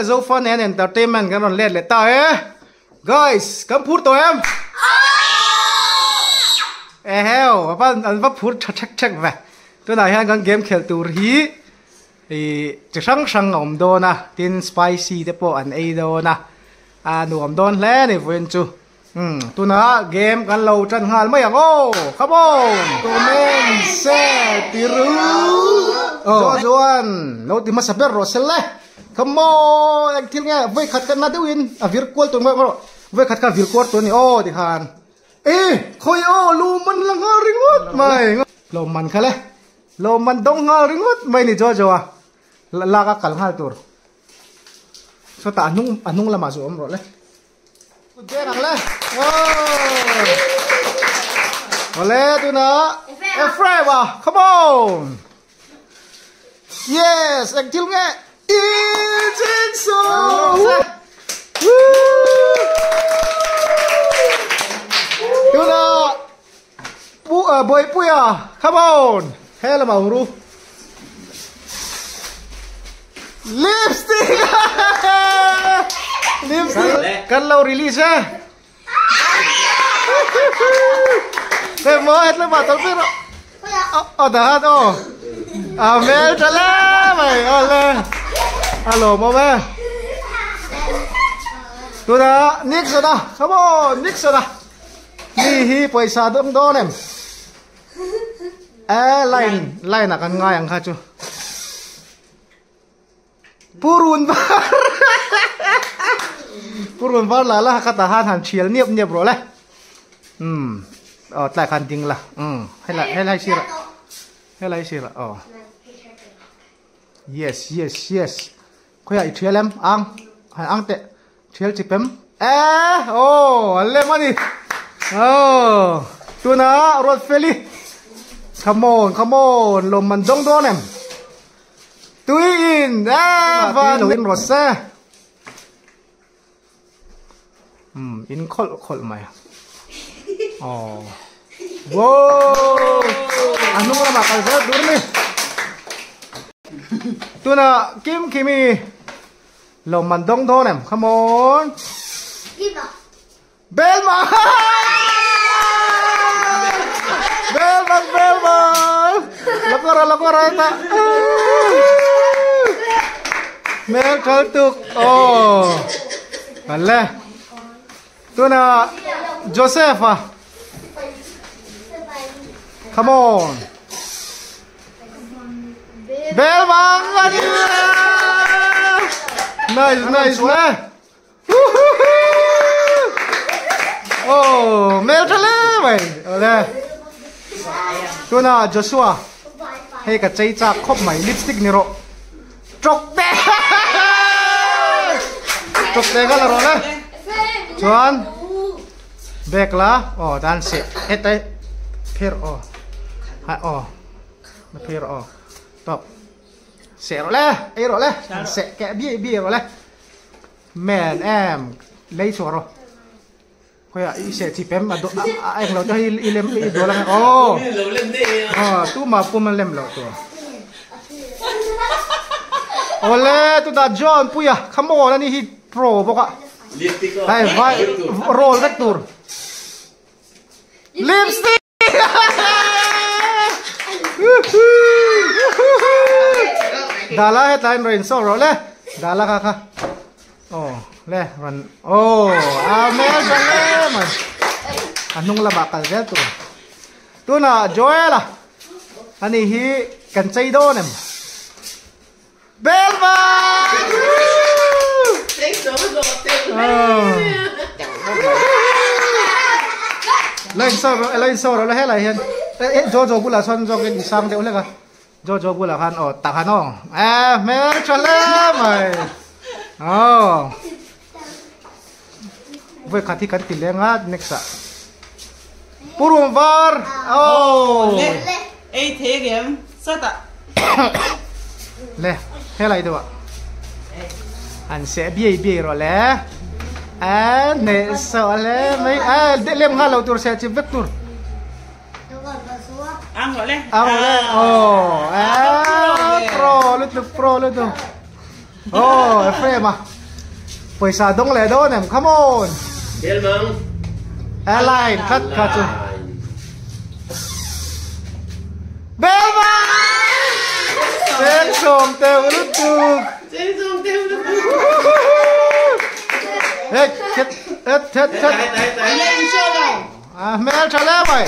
Zofa nen entertainment kan rawn let leh ta e. Guys, kan phur tawh em? Eheu, avan an va phur tha thek thek ve. Tunah hian kan game khelh tur hi ih chi hrang hrang a awm dawn a, tin spicy te pawh an ei dawn a, a nuam dawn hle a ni vawiin chu. Umm tunah game kan lo tan nghal mai ang aw come on comment se tiru aw chuan lo ti hmasa ber rawh se le come on eng thil nge vawi khat ka na deuh in a vir kual tur rawh vawi khat kha vir kual tur a ni aw ti khan e khawi aw lu man la nghal ringawt mai lo man kha le lo man dawng nghal ringawt mai ni jojo a lak a kal nghal tur sawtah a hnung a hnung lamah chu awm rawh le. Kut beng ang le. Ole tuna Ephraim ah come on. Yes, eng thil nge? Ijinso. Tuna Pu Bawipuia come on. He lamah awm ru. Lipstick! Lipstick kan lo release e. Hei mo het lamah tal ber o dah han o. A hmel tha le mai ole. A lawm awm e. Tunah Nixon a come on Nixon a. Mi hi pawisa dawng dawn em? E line line ah kan ngai ang kha chu. Purun var Purun var la la kha ta han han thial niap niap rawh le. Um aw tlai khan ding la. Um helai helai sir helai sir aw. Yes yes yes. Khoya i thial em ang han ang te thial chi pem e oh an lem ani oh tuna ruat feli come on come on lawm man dawng dawn em tui in e van lo in rawt se um in khawlh khawlh mai oh wow a hnung lamah kal zel tur ni tuna kim kimi lo man dawng dawn em come on Belma Belma Belma lakora lakora ta Mel kal tuk oh ale tuna Joseph a come on Belma nice nice nice Oh, mel tha le mai. Ole. Tuna Joshua. Hei ka chei chak khawp mai lipstick ni rawh. Chok te. Chok te ka la rawh le. Chuan bag la. Oh, dan se. Hetai pher oh. Ha oh. Na pher oh. Top. Seh rawh le, ei rawh le, seh keh biai biai rawh le. Men em lei chhuah rawh. Khawiah i seh chi pem a a eng lo te hi i lem i dawl ang e aw. Aw tumah pum an lem loh tur. Awle tunah John Puia come on ani hi pro bawk a. Hei vai roll vek tur. Lipstick! Dala hetlai in rawn insawk rawh le Dala kha kha aw le rawn aw a hmel tha hle mai a hnung lamah kal zel tur tunah Joel a ani hi kan chei dawn em Belva Line so line so ro helai hian e Jojo bulah sawn zawk in sang deuh hlek a Jojo bulah khan aw tak han aw e hmel tha hle mai aw voi khat hi kan ti leng a next ah Purung var aw Ei thei ang em sat ah. Le helai deuh ah an seh biai biai rawh le a hneh sawh hle mai a lem nghal lo tur seh chip vek tur Ang rawh le ang rawh le aw a pro lutuk pro lutuk aw Ephraim a. Pawisa dawng leh dawn em? Come on! Belmang. Airline tlat kha chu. Belmang! Cheng sawm teuh lutuk. Cheng sawm teuh lutuk. Hek, het, het, het, het. A hmel tha hle mai.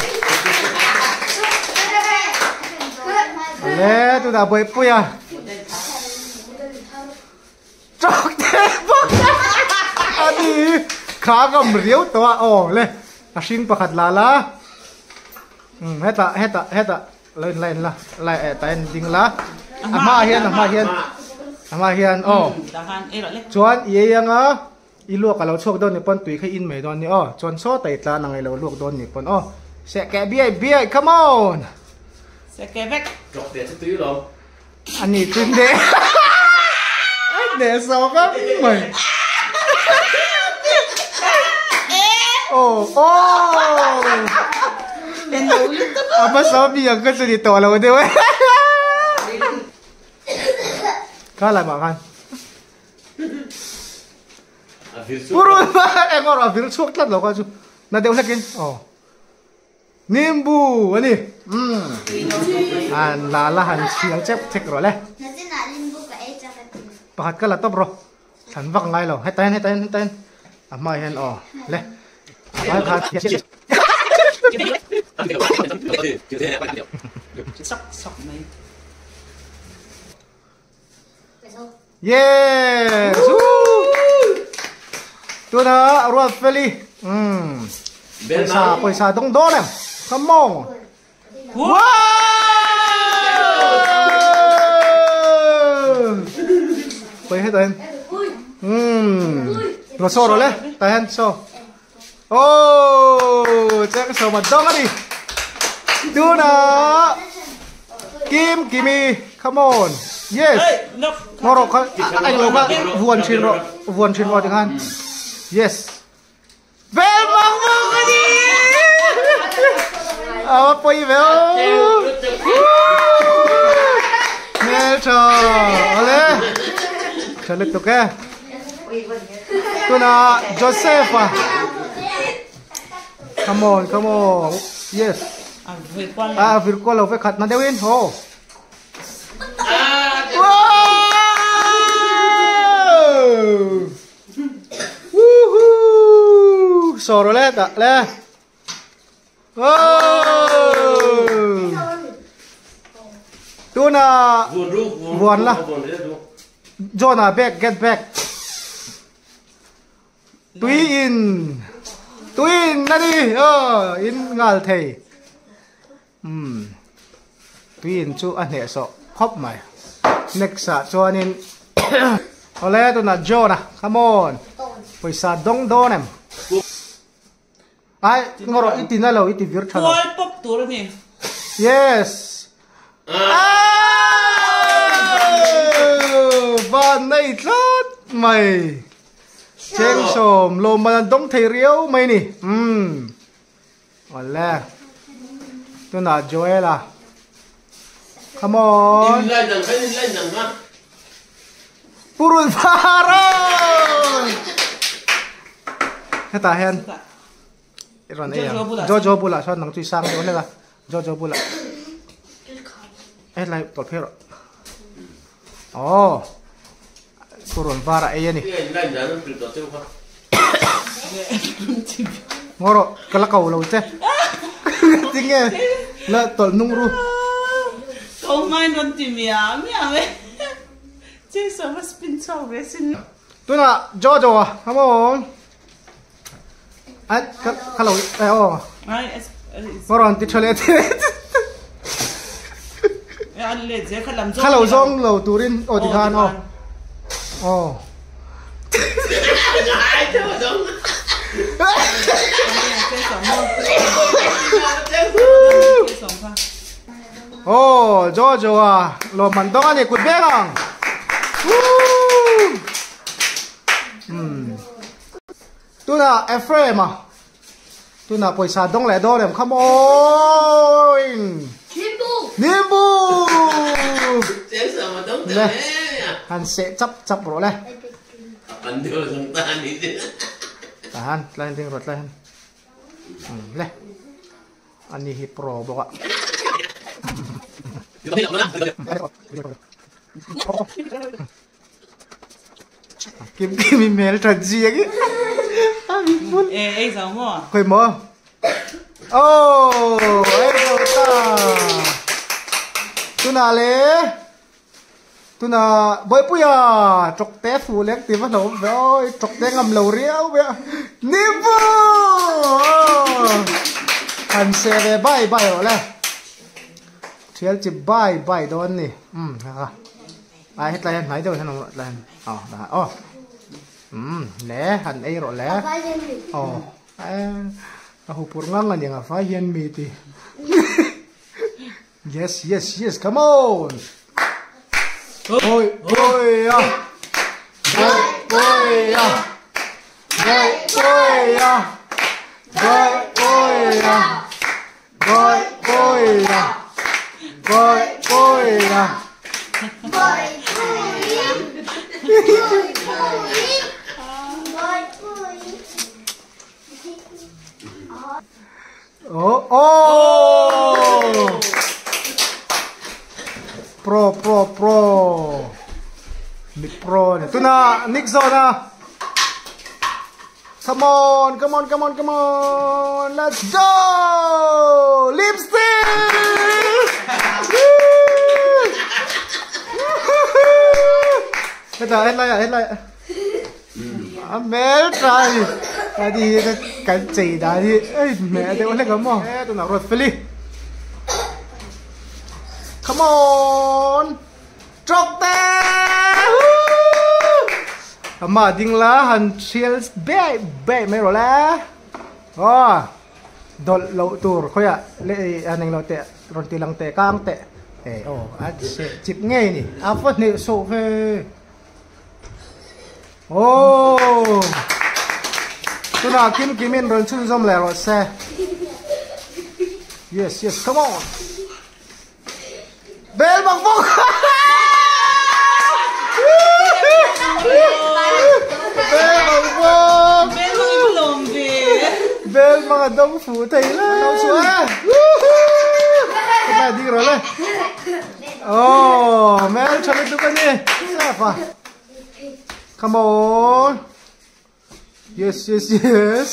Le tunah buaipui a. Chawk te bawk a ni. Kha ngam riau tawh a aw le a hring pakhat la la. Um hetah hetah hetah lo in la in la la eh tah hian ding la. A hmaah hian a hmaah hian a hmaah hian aw. Chuan i ei anga I luak a lo chhuak dawn ni pawn tui kha i in mai dawn ni aw, chuan saw ta i tlan ang i lo luak dawn ni pawn aw. Seh keh biai biai, come on! Seh keh vek. Tlawk te chu tui lawm. A ni chu hneh a hneh sawk ang mai. Aw aw! A hmasa mi ang kha chu ni tawh lo deuh e. Kha lamah khan. Purun eng erawh a vir chhuak tlat lo kha chu na deuh hlekin aw nimbu a ni umm an la la han chhial chep chek rawh le pakhat ka la tawp rawh thlan vak ngai lo heta hian heta hian heta hian a hmaah hian aw le a kha sak sak mai. Yes! Woo! Tuna ruat feli. Um. Pawisa pawisa dawng dawn em. Come on. Wow! Pawisa heta hian. Um. Lo so rawh le. Tah hian so. Oh, cheng so ma dawng ani. Tuna Kim Kimi, come on. Yes. Ngoro kha anh lo kha vuan thin ro, vuan thin ro tikhan. Yes. Vel mang mang ani. Awa poi ve o. Mel tha. Ale. Chale tuk e. Tuna Joseph a. Come on, come on. Yes. A vir kual lo ve khat na deuhin ho. Woohoo! Sawr le ta le. Tuna vuan la. Jonah back get back. Tui in tui in na ni oh in ngal thei. Um tui in chu a hneh sawh khawp mai. Next ah chuanin awle tunah Jonah come on. Pawisa dawng dawn em. Ai, ngaw rawh, i ti na lo, i ti vir tha lo. Kual pawp tur a ni. Yes! Van nei tlat mai. Cheng sawm lawmman an dawng thei riau mai ni. Umm. Awle. Tunah Joela. Come on. In line ang kha, in line ang kha. Purun phara. Hetah hian i rawn ei ang. Jojo bulah chuan nang chu i sang deuh hlek a. Jojo bulah. Hetlai tawlh phei rawh. Aw. Purun var a ei a ni. Ngaw rawh ka la ko lo che. Tinge la tawlh nung ru. Ko hmain rawn ti miah miah mai. Cheng sawm a spin chhuak ve sin. Tunah Jojo a come on. Ai ka ka lo eh aw. Ai Ka rawn ti tha leh the. An let zel kha lam zawng. Kha lo zawng lo turin aw ti khan aw. Aw. Aw Jojo a lawmman dawng a ni kut vek ang. Woo! Hmm. Tunah Ephraim a tunah pawisa dawng leh dawn em come on Nimbu Nimbu le han seh chap chap rawh le. An deuh zung ta ni chu. Tahan tlai ding rawh tlai han. Le. Ani hi pro bawk a. Kim kim i hmel that zia khi. A mi bul. E ei zo maw? Khoi maw? Oh, ei zo ta. Tunah le Tunah Bawipuia tawkte fu leng ti va hlauhawm ve awi tawkte ngam lo riau mai a Nipu Han se ve bai bai rawh le Thial chip bai bai dawn ni um ha ha ai hetlai hian hnai deuh hian awm rawh hetlai hian aw dah aw um le han ei rawh le aw a hupurh ngang aniang a vai hian mi ti. Yes, yes, yes, come on! Oi, oi, ah! Oi, oi, ah! Oi, oi, ah! Oi, oi, ah! Oi, oi, ah! Oi, oi, ah! Oh, oh! Pro, pro, pro. Mi pro ni. Tuna, Nick Zona. Come on, come on, come on, come on. Let's go! Lipstick! Hetlai, hetlai, hetlai. A hmel tha a ni a ni hi kan chei dan hi a inhmeh deuh hlek ang maw e tunah ruat feli come on trawk te amah ding la han thial bai bai mai rawh le aw dawlh loh tur khawiah leh a eng lo teh rawn ti lang teh kang teh e aw a cheh chip ngei a ni a va hneh sawh ve. Oh! Tunah Kim Kimin rawn chhunzawm leh rawh se. Yes, yes, come on. Bel bang bawk. Bel bang bawk. Bel bang i lawm ve. Bel bang a dawng fuh thei le. Lo chu e. Ka ding rawh le. Oh, mel tha lutuk a ni. Safa. Come on. Yes, yes, yes.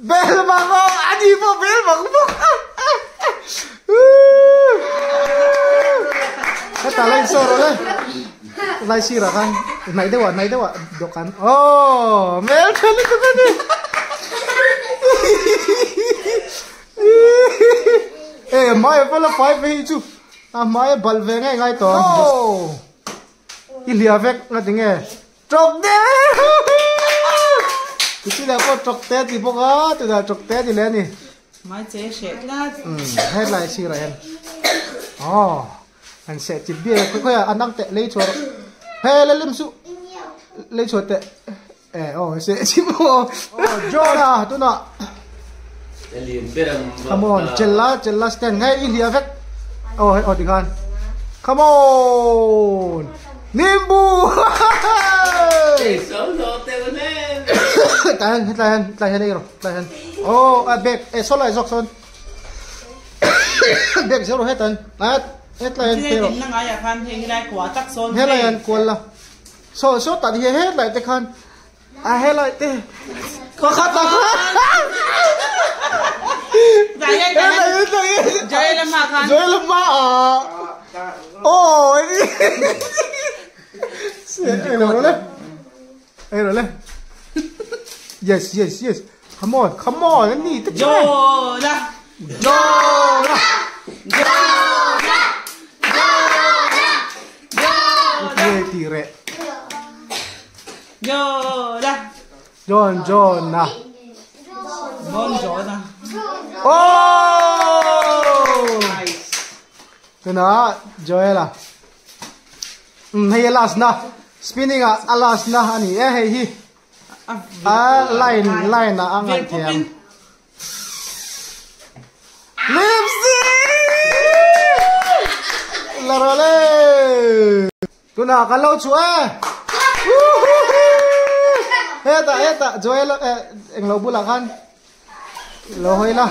Bel bang bang, ani po bel bang bang. Heta lai so ro le. Lai sira khan nai dewa nai dewa dokan. Oh, mel tha lutuk a ni. E hmai a vala fai ve hi chu a hmai a balh ve ngei ngai tawh a i hliah vek nga ti nge tawk te tichileh pawh tawk te a ti bawk a tunah tawk te a ti leh a ni hmai che hreh tlat hetlai sirah hian aw an seh chip bial khawi khawi ah a nang teh lei chhuah rawh he la lem suh lei chhuah teh. E aw se chi mo John a tuna come on chella chella stand ngai i hlia vek oh oh ti khan come on nimbu tlai han tlai han tlai han ei ro tlai han oh a bek e so lai zawk sawn bek zero hetan a hetlai han pe ro helai han kual la Saw saw tak hi helai te khan a helai te pakhat a Joel ma a oh ei lo le ei lo le yes yes yes come on come on ani te Jola Jola Jola Ti reh. Jona. John Jona. Bon Jona. Oh! Tuna Joela. Um hei last na. Spinning a a last na ani e hei hi. A line line a angai thiam. Lipstick! La ra le! Tunah kan lo chhuah e! Hetah hetah Joel eh englo bulah khan lo hawi la.